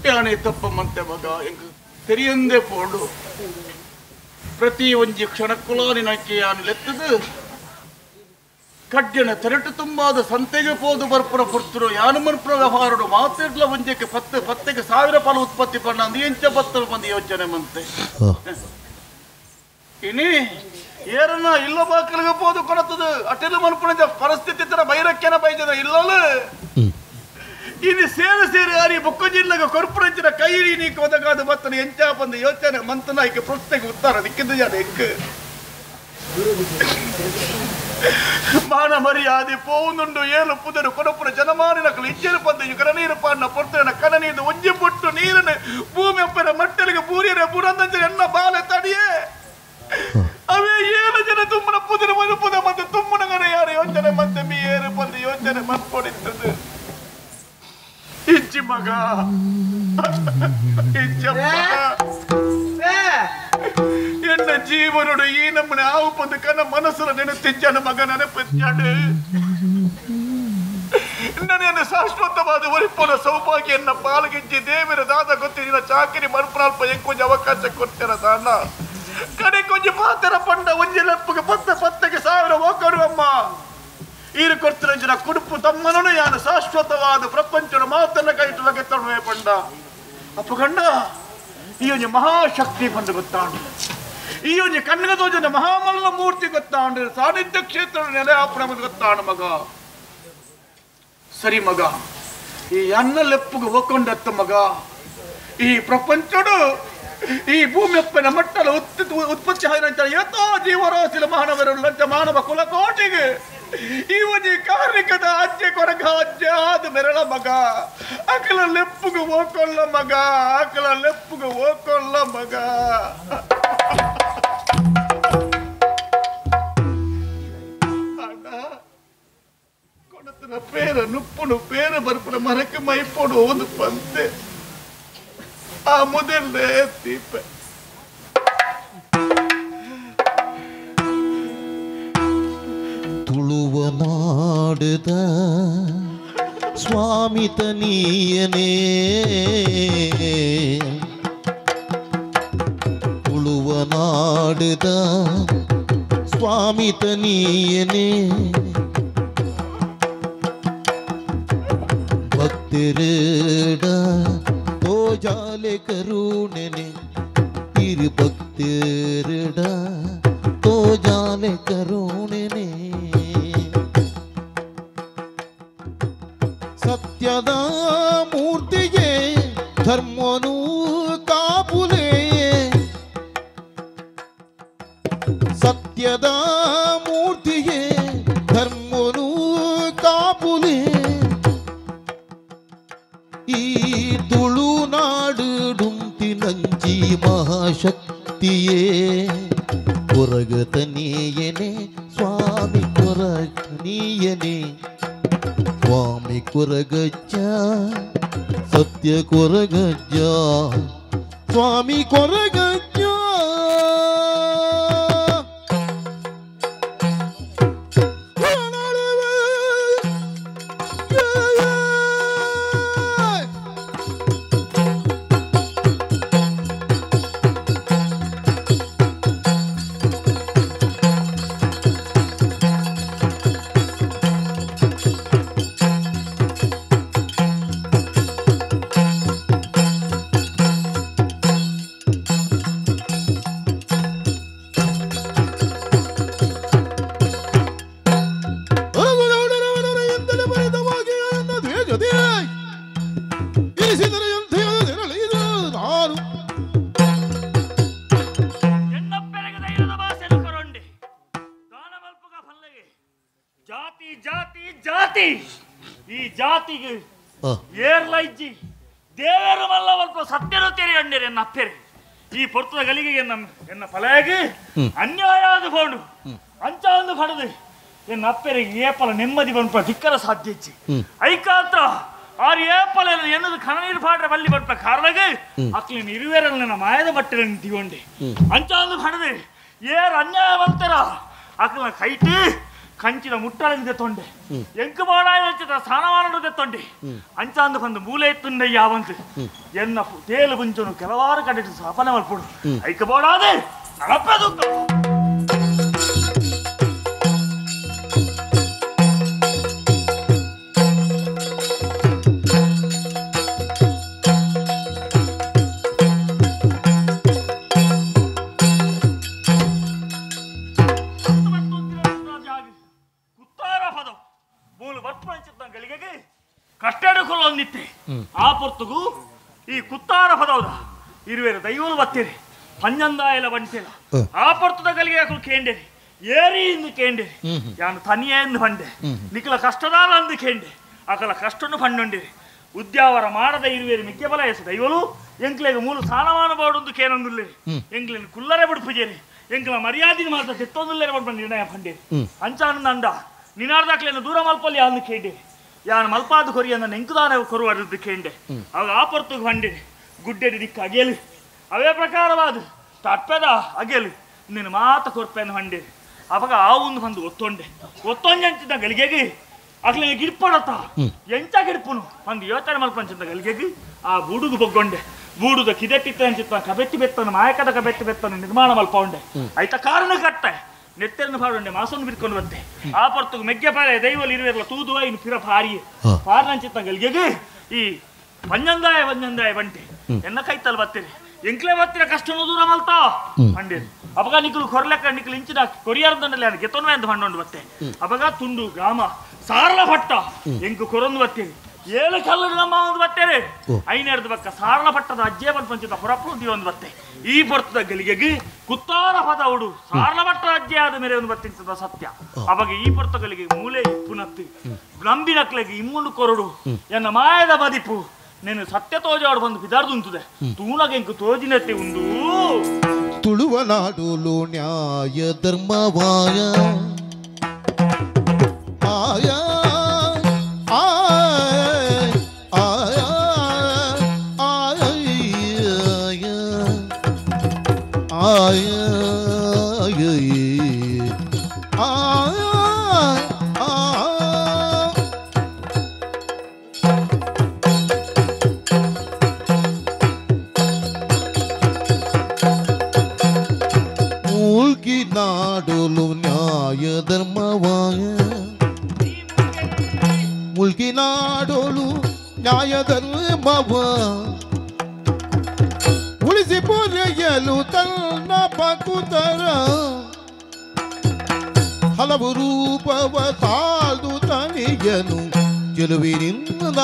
ಯಾನೇ ತಪ್ಪ ಮಂತೆ ಮಗ ಎಂಗ್ ತೆರಿಯಂದೇ ಪೋಡು ಪ್ರತಿ ಒಂಜಿ ಕ್ಷಣಕ್ಕುಲ ನಿನಕ್ಕೆ ಯಾನು ಲೆತ್ತದು ಕಡ್ಡನ ತೆರಟು ತುಂಬಾದ ಸಂತೆಗೆ ಪೋದು ಬರ್ಪುರ ಪುರ್ತರು ಯಾನು ಮನ್ಪುರ ವ್ಯವಹಾರಡು ಮಾತಿಡ್ಲ ಒಂಜಕ್ಕೆ ಪತ್ತೆ ಪತ್ತೆಗೆ ಸಾವಿರ ಪಾಲು ಉತ್ಪತ್ತಿ ಪಣ್ಣ ಅಂದು ಎಂಚ ಬತ್ತಲು ಬಂದು ಯೋಚನೆ ಮಂತೆ ಇನಿ ಏರನ್ನ ಇಲ್ಲ ಬಾಕಲಿಗೆ ಪೋದು ಕೊಡತದು ಅಟೆಲು ಮನ್ಪುರ ಪರಿಸ್ಥಿತಿ ತರ ಬೈರಕ್ಕೆನ ಬೈಜದ ಇಲ್ಲಲು ಇನ್ನು ಸೇರು ಸೇರು ಅರಿ ಬೊಕ್ಕ ಜಿಲ್ಲೆಗೆ ಕೊರ್ಪುರಂಚಿನ ಕೈರಿ ನೀ ಕೊದಗಾದ ಬತ್ತನ ಎಂಚ ಬಂದು ಯೋಚನೆ ಮಂತನಾಯ್ಕೆ ಪ್ರಶ್ನೆಗೆ ಉತ್ತರ ದಿಕ್ಕಿದ್ದು ಜನ ಎಕ್ಕು ಮಾನ ಮರ್ಯಾದೆ ಪೋವುನುಂಡು ಏಳು ಪುದರು ಕೊಡಪುರ ಜನಮಾನಿನಕಲು ಇಜ್ಜರು ಪಂದು ಕರನೀರು ಪಾಡಿನ ಪೊರ್ತನ ಕನನೀರು ಒಂಜಿ ಪೊಟ್ಟು ನೀರನ್ನು ಭೂಮಿ ಅಪ್ಪನ ಮಟ್ಟಲಿಗೆ ಬೂರಿಯರ ಬುರಂದಂಜ ಎನ್ನ ಬಾಲೆ ತಡಿಯೇ ಅವೇ ಏಳು ಜನ ತುಂಬನ ಪುದರು ಮನುಪುದ ಮತ್ತೆ ತುಂಬನಗನ ಯಾರು ಯೋಚನೆ ಮತ್ತೆ ಮೀ ಏರು ಬಂದು ಯೋಚನೆ ಮನ್ಪೊಡಿತ್ತದು ಇಜ್ಜಿ ಮಗ ಇಜ್ಜಪ್ಪ ಎನ್ನ ಜೀವನೋಡು ಈ ನಮ್ಮನೆ ಆವು ಬಂದು ಕನ ಮನಸ್ಸರ ನೆನತಿಜ್ಜಾನ ಮಗ ನೆನಪಿಜ್ಜಾಡು ನನ್ನ ಶಾಶ್ವತವಾದ ಒರಿಪೋನ ಸೌಭಾಗ್ಯ ಎನ್ನ ಪಾಲ್ಗಿಜ್ಜಿ ದೇವರ ದಾದ ಗೊತ್ತಿನ ಚಾಕರಿ ಮನ್ಪ್ರಾಲ್ಪ ಎಂಕೊಂಜ ಅವಕಾಶ ಕೊಡ್ತೀರ ದಾನ ಕಡೆ ಕೊಂಜ ಪಾತರ ಪಂಡ ಒಂಜಿ ಲೆಪ್ಪಗೆ ಪತ್ತೆ ಪತ್ತೆಗೆ ಸಾವಿರ ಹೋಗರು ಅಮ್ಮ ಈರು ಕೊಡ್ತಿರಂಜನ ಕುಡುಪು ತಮ್ಮನನು ಯಾನು ಶಾಶ್ವತವಾದ ಪ್ರಪಂಚದ ಮಾತನ್ನ ಕೈಟುಲಗೆ ತಣುವೆ ಪಂಡ ಅಪ್ಪ ಗಂಡ ಈ ಒಂಜಿ ಮಹಾಶಕ್ತಿ ಬಂದು ಗೊತ್ತಾಂಡು ಈ ಒಂಜಿ ಕಣ್ಣಗ ತೋಜನ ಮಹಾಮಲ್ಲ ಮೂರ್ತಿ ಗೊತ್ತಾಂಡು ಸಾನ್ನಿಧ್ಯ ಕ್ಷೇತ್ರ ನೆಲೆ ಆಪಣ ಗೊತ್ತಾಂಡು ಮಗ ಸರಿ ಮಗ ಈ ಅನ್ನ ಲೆಪ್ಪುಗೆ ಹೋಗೊಂಡತ್ತ ಮಗ ಈ ಪ್ರಪಂಚಡು ಈ ಭೂಮಿಯಪ್ಪನ ಮಟ್ಟಲ ಉತ್ಪತ್ತಿ ಆಯ್ರಂಚ ಏತೋ ಜೀವರಾಶಿಲ ಮಾನವರುಳ್ಳಂಚ ಮಾನವ ಕುಲಕೋಟಿಗೆ ಈ ಒಂಜಿ ಕಾರ್ಣಿಕದ ಅಜ್ಜೆ ಕೊರಗ ಅಜ್ಜೆ ಆದ ಮೆರಳ ಮಗ ಅಕಲ ಲೆಪ್ಪುಗೆ ಓಕೊಳ್ಳ ಮಗ ಅಕಲ ಲೆಪ್ಪುಗೆ ಓಕೊಳ್ಳ ಮಗ ಅಣ್ಣ ಕೊಡತನ ಪೇರ ನುಪ್ಪುನು ಪೇರ ಬರ್ಪುನ ಮರಕ್ಕೆ ಮೈಪೋಡು ಒಂದು ಪಂತೆ ಆ ಮೊದಲೇ ದೀಪ ತುಳುವ ನಾಡುದ ಸ್ವಾಮಿ ತನಿಯನೇ ತುಳುವ ನಾಡುದ ಸ್ವಾಮಿ ತನಿಯನೇ ಭಕ್ತರಡ ತೋಜಾಲೆ ಕರುಣನೆ ಇರು ಭಕ್ತರಡ ತೋಜಾಲೆ ಕರುಣನೆ ಸತ್ಯದ ಮೂರ್ತಿಗೆ ಧರ್ಮನು ಕಾಪುಲೆ ಸತ್ಯದ ಮೂರ್ತಿಗೆ ಧರ್ಮನು ಕಾಪುಲೆ ಈ ತುಳುನಾಡು ಡುಂತಿನಂಜಿ ಮಹಾಶಕ್ತಿಯೇ ಕೊರಗತನೀಯನೇ ಸ್ವಾಮಿ ಕೊರಗನೀಯನೇ ಸ್ವಾಮಿ ಕೊರಗಜ್ಜ ಸತ್ಯ ಕೊರಗಜ್ಜ ಸ್ವಾಮಿ ಕೊರಗಜ್ಜ ಜಾತಿ ಈ ಜಾತಿಗೆ ಏರ್ಲೈಜ್ಜಿ ದೇವರು ಮಲ್ಲ ಸ್ವಲ್ಪ ಸತ್ಯರು ತೆರಿ ಅಂಡೇರಿ ಎನ್ನ ಅಪ್ಪೇರಿ ಈ ಪೊರ್ತದ ಗಲಿಗೆಗೆ ಎನ್ನ ಫಲಯಾಗಿ ಅನ್ಯಾಯ ಆದ ಫೋಂಡು ಅಂಚ ಒಂದು ಪಡೆದು ಎನ್ನ ಅಪ್ಪೇರಿಗೆ ಏಪಲ ನೆಮ್ಮದಿ ಬಂಪ ದಿಕ್ಕರ ಸಾಧ್ಯ ಇಚ್ಚಿ ಐಕಾತ್ರ ಆರು ಏಪಲ ಎನ್ನದು ಕಣನೀರು ಪಾಡ್ರೆ ಬಲ್ಲಿ ಬಂಪ ಕಾರಣಗೆ ಅಕ್ಲಿನ ಇರುವೇರಲ್ಲ ನನ್ನ ಮಾಯದ ಬಟ್ಟೆಗಳನ್ನು ದಿಗೊಂಡೆ ಅಂಚ ಒಂದು ಪಡೆದು ಏರ್ ಅನ್ಯಾಯ ಬಂತಾರ ಅಕ್ಲಿನ ಕೈಟಿ ಕಂಚಿನ ಮುಟ್ಟಳಿಂದ ತೊಂಡೆ ಎಂಕು ಬಾಡಾಯ ಸ್ಥಾನಮಾನದ ತೊಂಡೆ ಅಂಚಾಂದು ಬಂದು ಮೂಲೆ ತುಂಡೆ ಯಾವಂತು ಎನ್ನ ತೇಲು ಗುಂಚನು ಕೆಲವಾರು ಕಡೆ ಸ್ಥಾಪನೆ ಮಲ್ಪಡು ಐಕ ಬೋಡಾದೆ ನಡಪದು. ಆ ಪೊರ್ತುಗು ಈ ಕುತ್ತಾರ ಪದವದ ಇರುವೇರು ದೈವಲು ಬತ್ತೀರಿ ಪಂಜಂದಾಯಲ ಬಂಟೇಲ ಆ ಪೊರ್ತುದ ಗಲಿಗೆ ಅಕಲು ಕೇಂಡೇರಿ ಏರಿ ಎಂದು ಕೇಂಡೇರಿ ಯಾನು ತನಿಯೇ ಎಂದು ಬಂಡೆ ನಿಖಲ ಕಷ್ಟದಾರ ಅಂದು ಕೇಂಡೆ ಅಕಲ ಕಷ್ಟನ್ನು ಪಂಡೊಂಡಿರಿ ಉದ್ಯಾವರ ಮಾಡದ ಇರುವೇರು ಮಿಕ್ಕೆ ಬಲ ಎಸ ದೈವಲು ಎಂಕ್ಲೆಗೆ ಮೂಲ ಸ್ಥಾನಮಾನ ಬೋಡೊಂದು ಕೇನೊಂದುಲ್ಲೇರಿ ಎಂಕ್ಲೆನ್ ಕುಲ್ಲರೆ ಬಿಡ್ಪುಜೇರಿ ಎಂಕ್ಲ ಮರ್ಯಾದಿನ ಮಾತ್ರ ತೆತ್ತೊಂದುಲ್ಲೇರಿ ಬಂಡ ನಿರ್ಣಯ ಪಂಡೇರಿ ಅಂಚಾನಂದ ನಿನಾರ್ದಾಕ್ಲೇನು ದೂರ ಮಲ್ಪಲ್ಲಿ ಅಂದು ಕೇಂಡೇರಿ ಯಾನು ಮಲ್ಪಾದ ಕೊರಿಯನ್ನ ನೆಂಕುದಾನ ಕೊರುವರದ್ದು ಕೇಂಡೆ ಅವಾಗ ಆ ಪೊರ್ತುಗು ಬಂಡೆ ಗುಡ್ಡೆಡಿ ದಿಕ್ಕ ಅಗೇಲು ಅವೇ ಪ್ರಕಾರವಾದ ತಪ್ಪೆದ ಅಗೇಲು ನೀನು ಮಾತ ಕೊರ್ಪೆನ್ನು ಹಂಡೆ ಅವಾಗ ಆ ಒಂದು ಬಂದು ಒತ್ತೊಂಡೆ ಒತ್ತೊಂಜಂಚಿದ್ದ ಗಲಿಗೆಗೆ ಅಕ್ಲಿಗೆ ಗಿಡ್ಪಡತ್ತ ಎಂಚ ಗಿಡ್ಪುನು ಒಂದು ಯೋಚನೆ ಮಲ್ಪಂಚಿದ್ದ ಗಲಿಗೆಗೆ ಆ ಬೂಡುಗು ಬೊಗ್ಗೊಂಡೆ ಬೂಡುದ ಕಿದೆಟ್ಟಿತ್ತ ಅಂಚಿತ್ತ ಕಬೆತ್ತಿ ಬೆತ್ತನು ಮಾಯಕದ ಕಬೆತ್ತಿ ಬೆತ್ತನು ನಿರ್ಮಾಣ ಮಲ್ಪೊಂಡೆ ಐತ ಕಾರಣ ಕಟ್ಟೆ ನೆತ್ತೆರನ್ನು ಪಾಡುಂಡೆ ಮಾಸನ್ನು ಬಿಟ್ಕೊಂಡು ಬತ್ತೆ ಆ ಪೊರ್ತುಗು ಮೆಗ್ಗೆ ಪಾರೆ ದೈವಲ್ ಇರುವೆಲ್ಲ ತೂದುವ ಇನ್ನು ಪಿರ ಪಾರಿಯೆ ಪಾರನಂಚಿತ್ತ ಗಲಿಗೆಗೆ ಈ ಪಂಜಂದಾಯ ಪಂಜಂದಾಯ ಬಂಟೆ ಎನ್ನ ಕೈತಲ್ ಬತ್ತೀರಿ ಎಂಕ್ಲೆ ಬತ್ತಿರ ಕಷ್ಟನು ದೂರ ಮಲ್ತಾ ಅಂಡೇರಿ ಅಪಗ ನಿಕ್ಕಲು ಕೊರ್ಲೆಕ್ಕ ನಿಕ್ಕಲು ಇಂಚಿನ ಕೊರಿಯಾರ್ದಂಡಲ್ಲಿ ಅದು ಗೆತ್ತೊನ್ವೆ ಅಂತ ಪಂಡೊಂಡು ಬತ್ತೆ ಅಪಗ ತುಂಡು ಗ್ರಾಮ ಸಾರಲ ಪಟ್ಟ ಎಂಕು ಕೊರೊಂದು ಬತ್ತೀರಿ ಏಳು ಕಲ್ಲು ನಮ್ಮ ಒಂದು ಬತ್ತೇರಿ ಐನೇರ್ದು ಬಕ್ಕ ಸಾರಲ ಪಟ್ಟದ ಅಜ್ಜೆ ಬಂದು ಪಂಚದ ಹೊರಪು ಒಂದು ಬತ್ತೆ ಈ ಪೊರ್ತದ ಗಲಿಗೆಗೆ ಕುತ್ತಾರ ಪದ ಉಡು ಸಾರಲ ಪಟ್ಟ ಅಜ್ಜೆ ಆದ ಮೇರೆ ಒಂದು ಬತ್ತಿಂತದ ಸತ್ಯ ಅವಾಗ ಈ ಪೊರ್ತಗಳಿಗೆ ಮೂಲೆ ಇಪ್ಪುನತ್ತು ನಂಬಿನಕ್ಲೆಗೆ ಇಮ್ಮುಂಡು ಕೊರಡು ಎನ್ನ ಮಾಯದ ಬದಿಪು ನೀನು ಸತ್ಯ ತೋಜಾಡು ಬಂದು ಬಿದಾರ್ದುಂತದೆ ತೂನಗೆಂಕು ತೋಜಿನತ್ತೆ ಉಂಡು ತುಳುವ ನಾಡುಲು ನ್ಯಾಯ ಧರ್ಮವಾಯ ಆಯ ಆಯ ಆಯ ಆಯ ಆಯ ಮೂಲ್ಕಿ ನಾಡುಲು ನ್ಯಾಯ ಧರ್ಮವಾಯ ಮುಲ್ಕಿ ನಾಡೋಲು ನ್ಯಾಯ ಧರ್ಮವ ಉಳಿಸಿ ಪೊರೆಯಲು ತನ್ನ ಪಕುತರ ಹಲವು ರೂಪವ ತಾಳ್ದು ತನಿಯನು ಚೆಲುವಿನಿಂದ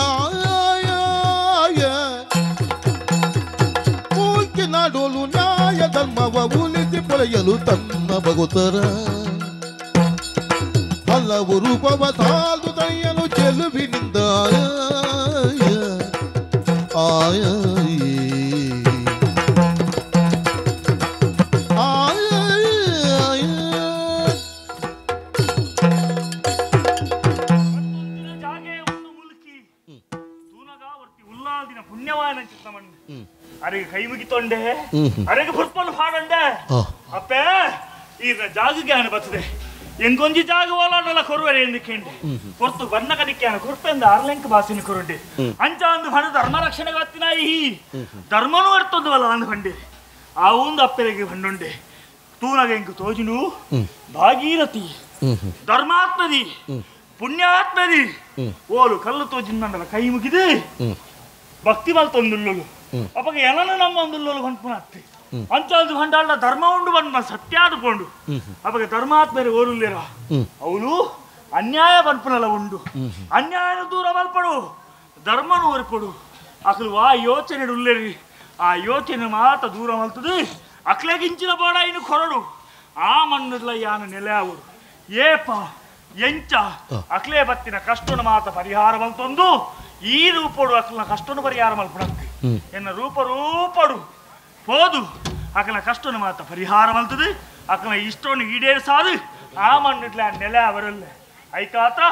ಮೂಲ್ಕಿ ನಾಡೋಲು ನ್ಯಾಯ ಧರ್ಮವ ಉಳಿಸಿ ಪೊರೆಯಲು ತನ್ನ ಬಗುತರ ಹಲವು ರೂಪವ ತಾಳ್ದು ತನಿಯನು ಚೆಲುವಿನಿಂದ ಆಯ ಅರೆಗೆ ಕೈ ಮುಗಿತೊಂಡೆ ಅರೆಗೆ ಪುರ್ಪನ್ನು ಪಾಡಂಡೆ ಅಪ್ಪೇ ಈಗ ಜಾಗಕ್ಕೆ ಆನೆ ಬರ್ತದೆ ಎಂಗೊಂಜಿ ಜಾಗ ಓಲಾಡಲ್ಲ ಕೊರುವರೆ ಎಂದು ಕೇಂಡೆ ಹೊರತು ಬನ್ನ ಕದಿಕ್ಕೆ ಆನೆ ಕೊರ್ಪೆಂದ ಆರ್ಲೆಂಕ್ ಬಾಸಿನ ಕೊರುಂಡೆ ಅಂಚ ಒಂದು ಹಣ ಧರ್ಮ ರಕ್ಷಣೆಗೆ ಬತ್ತಿನ ಈ ಧರ್ಮನೂ ಅರ್ಥೊಂದು ಅಲ್ಲ ಅಂದು ಬಂಡೆ ಆ ಒಂದು ಅಪ್ಪೆರೆಗೆ ಬಂಡುಂಡೆ ತೂನಗ ಎಂಕು ತೋಜಿನು ಭಾಗೀರಥಿ ಧರ್ಮಾತ್ಮದಿ ಪುಣ್ಯಾತ್ಮದಿ ಓಲು ಕಲ್ಲು ತೋಜಿನ ಕೈ ಮುಗಿದು ಭಕ್ತಿ ಮಲ್ತೊಂದುಲ್ಲುಲು ಅಪಗ ಎನನು ನಮ್ಮ ಒಂದುಲ್ಲುಲು ಹೊಂಪುನತ್ತೆ ಅಂಚಾಲ್ದು ಭಂಡಾಳ ಧರ್ಮ ಉಂಡು ಬಂದ ಸತ್ಯಾದುಕೊಂಡು ಅಪಗ ಧರ್ಮಾತ್ಮರೆ ಓರುಲ್ಲೇರ ಅವನು ಅನ್ಯಾಯ ಬಲ್ಪನಲ್ಲ ಉಂಡು ಅನ್ಯಾಯನ ದೂರ ಬಲ್ಪಡು ಧರ್ಮನು ಒರ್ಪಡು ಅಕಲು ಆ ಯೋಚನೆ ಉಲ್ಲೇರಿ ಆ ಯೋಚನೆ ಮಾತ ದೂರ ಮಲ್ತದು ಅಕ್ಲೆಗಿಂಚಿನ ಬೋಡ ಇನ್ನು ಕೊರಡು ಆ ಮಣ್ಣುಡ್ಲ ಯಾನ ನೆಲೆ ಅವರು ಏಪ ಎಂಚ ಅಕ್ಲೇ ಬತ್ತಿನ ಕಷ್ಟನ ಮಾತ ಪರಿಹಾರ ಮಲ್ತೊಂದು ಈ ರೂಪಡು ಅಕ್ಲನ ಕಷ್ಟನ ಪರಿಹಾರ ಮಲ್ಪುಣಕ್ಕೆ ಎನ್ನ ರೂಪ ರೂಪಡು ಪೋದು ಅಕಲ ಕಷ್ಟನ ಮಾತ ಪರಿಹಾರ ಮಲ್ತದೆ ಅಕಲ ಇಷ್ಟವನ್ನು ಈಡೇರಿಸಾದು ಆ ಮಣ್ಣಿಟ್ಲ ನೆಲೆ ಅವರಲ್ಲ ಐಕಾತ್ರ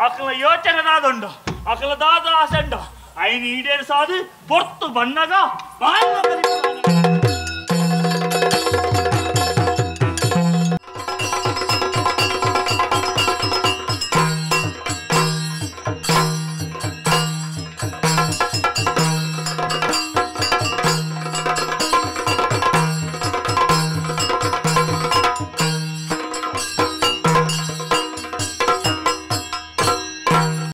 ಅಕಲ ಯೋಚನೆ ದಾದುಂಡು ಅಕಲ ದಾದ ಆಸೆಂಡ ಐನ ಈಡೇರಿಸಾದು ಪೊರ್ತು ಬಣ್ಣಗ ಬಾಯಿ.